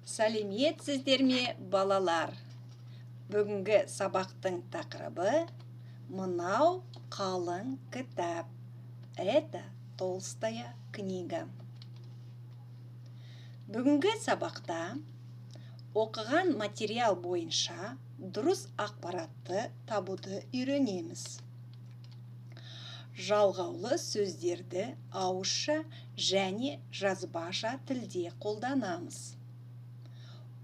Сәлеметсіздер ме, балалар? Бүгінгі сабақтың тақырыбы: мынау қалың кітап. Это толстая книга. Бүгінгі сабақта оқыған материал бойынша дұрыс ақпаратты табуды үйренеміз. Жалғаулы сөздерді ауызша және жазбаша тілде қолданамыз.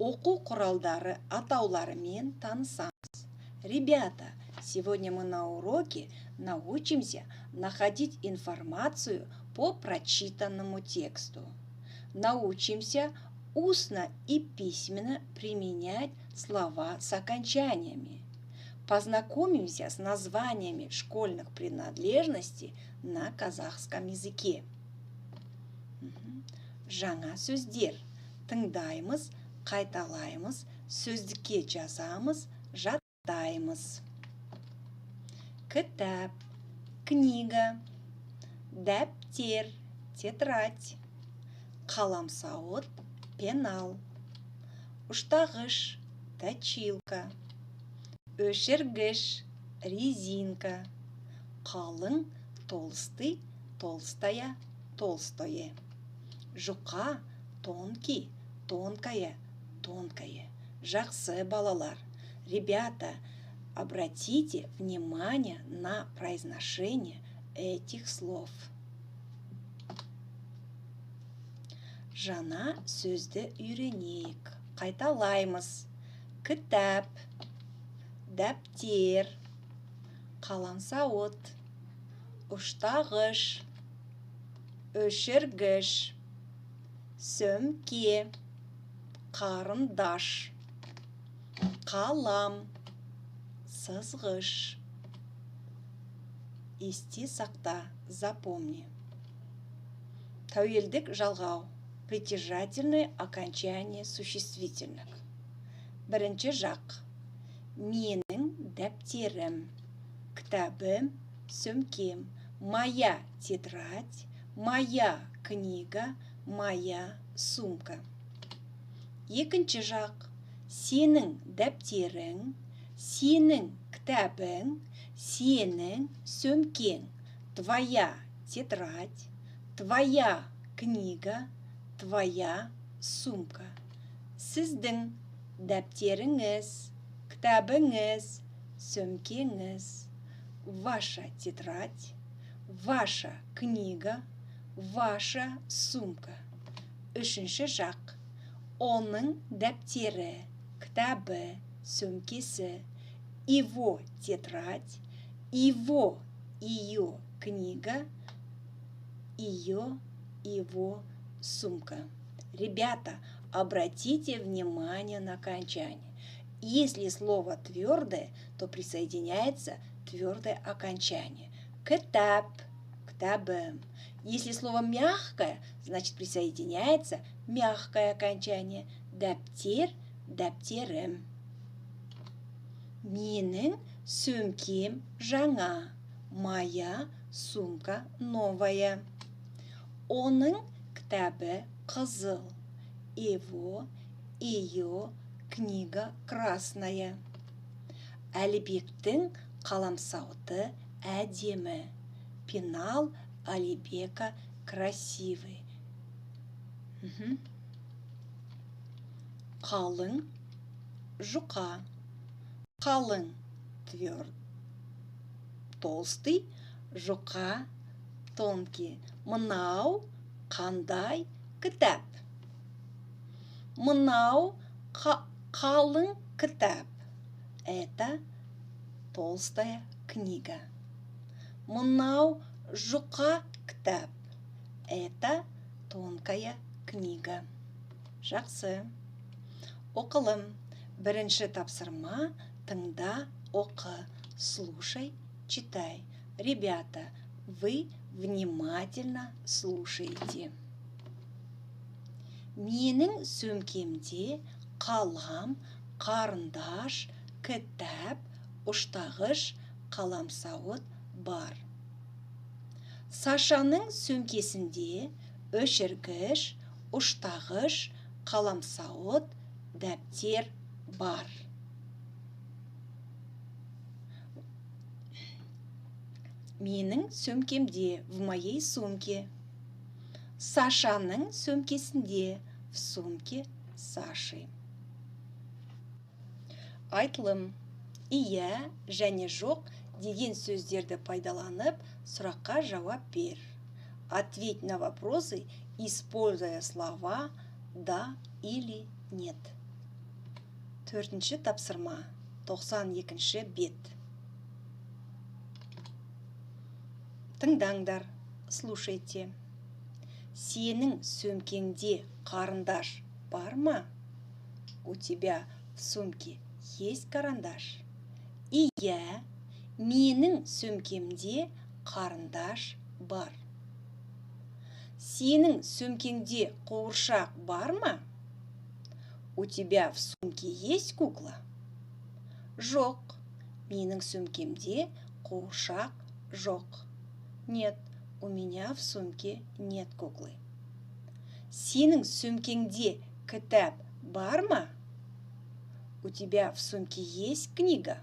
Оқу құралдары атауларымен танысамыз. Ребята, сегодня мы на уроке научимся находить информацию по прочитанному тексту. Научимся устно и письменно применять слова с окончаниями. Познакомимся с названиями школьных принадлежностей на казахском языке. Жаңа сөздер. Тыңдаймыз, қайталаймыз, сөздікке жазамыз, жаттаймыз. Кітап, книга, дәптер, тетрадь, қаламсауыт, пенал, ұштағыш, точилка, өшіргіш, резинка, қалың, толстый, толстая, толстое, жұқа, тонкий, тонкая, тонкое. Жақсы, балалар. Ребята, обратите внимание на произношение этих слов. Жаңа сөзді үйренейік. Қайталаймыз. Кітап, дәптер, қаламсауыт, ұштағыш, өшіргіш, сөмке, қарындаш, қалам, сызғыш. Есте сақта, запомни. Тәуелдік жалғау, притяжательное окончание существительных. Бірінші жақ: менің дәптерім, кітабым, сөмкем. Моя тетрадь, моя книга, моя сумка. Екінші жақ: сенің дәптерің, сенің кітабың, сенің сөмкең. Твоя тетрадь, твоя книга, твоя сумка. Сіздің дәптеріңіз, кітабыңыз, сөмкеңіз. Ваша тетрадь, ваша книга, ваша сумка. Үшінші жақ: оның дәптері, кітабы, сөмкесі. Его тетрадь, его, ее книга, ее, его сумка. Ребята, обратите внимание на окончание. Если слово твердое, то присоединяется твердое окончание. Кітап, кітабым. Если слово мягкое, значит, присоединяется мягкое окончание. Дәптер, дәптерім. Менің сөмкем жаңа. Моя сумка новая. Оның кітабы қызыл. Его, ее книга красная. Әлібектің қаламсауыты әдемі. Пенал Алибека красивый. Қалың, жұқа. Қалың, тверд, толстый, жұқа, тонкий. Мынау қандай кітап? Мынау қалың кітап. Это толстая книга. Мынау жұқа кітап. Это тонкая книга. Жақсы. Оқылым. Бірінші тапсырма: тыңда, оқы. Слушай, читай. Ребята, вы внимательно слушаете. Менің сөмкемде қалам, қарындаш, кітап, ұштағыш, қаламсауыт бар. Сашаның сөмкесінде өшіргіш, ұштағыш, қаламсауыт, дәптер бар. Менің сөмкемде, в моей сумке. Сашаның сөмкесінде, в сумке Саши. Айтылым. Иә және жоқ деген сөздерді пайдаланып, сұраққа жауап бер. Ответь на вопросы, используя слова «да» или «нет». Төртінші тапсырма, 92-ші бет. Тыңдаңдар, слушайте. Сенің сөмкеңде қарындаш бар ма? У тебя в сумке есть карандаш? Иә, менің сөмкемде қарындаш бар. Сенің сөмкеңде қуыршақ бар ма? У тебя в сумке есть кукла? Жоқ, менің сөмкемде қуыршақ жоқ. Нет, у меня в сумке нет куклы. Сенің сөмкеңде кітап бар ма? У тебя в сумке есть книга?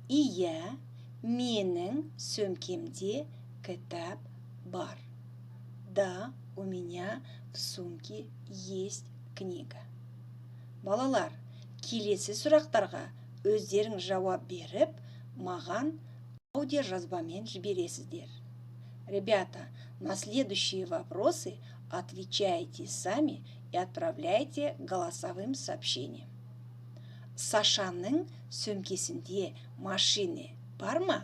Иә, менің сөмкемде кітап бар. Да, у меня в сумке есть книга. Балалар, келесі сұрақтарға өздерің жауап беріп, маған аудиожазбамен жібересіздер. Ребята, на следующие вопросы отвечайте сами и отправляйте голосовым сообщением. Сашаның сөмкесінде машина бар ма?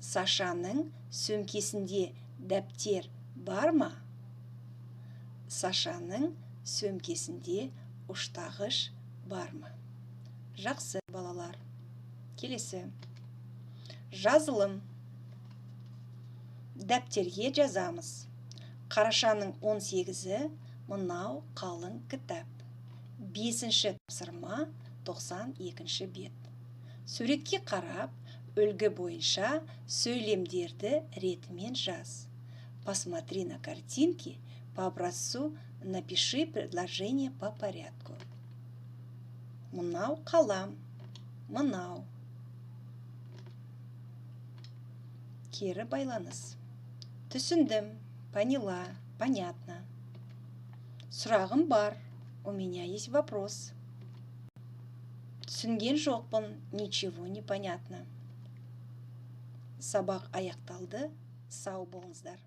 Сашаның сөмкесінде дәптер бар ма? Сашаның сөмкесінде ұштағыш бар ма? Жақсы, балалар. Келесі. Жазылым. Дәптерге жазамыз. Қарашаның 18-і, мынау қалың кітап. Бесінші тапсырма, 92-ші бет. Суретке қарап, үлгі бойынша сөйлемдерді ретімен жаз. Посмотри на картинки, по образцу напиши предложение по порядку. Мынау қалам, мынау. Кері байланыс. Түсіндім, поняла, понятно. Сұрағым бар, у меня есть вопрос. Түсінген жоқпын, ничего не понятно. Сабақ аяқталды, сау болыңыздар.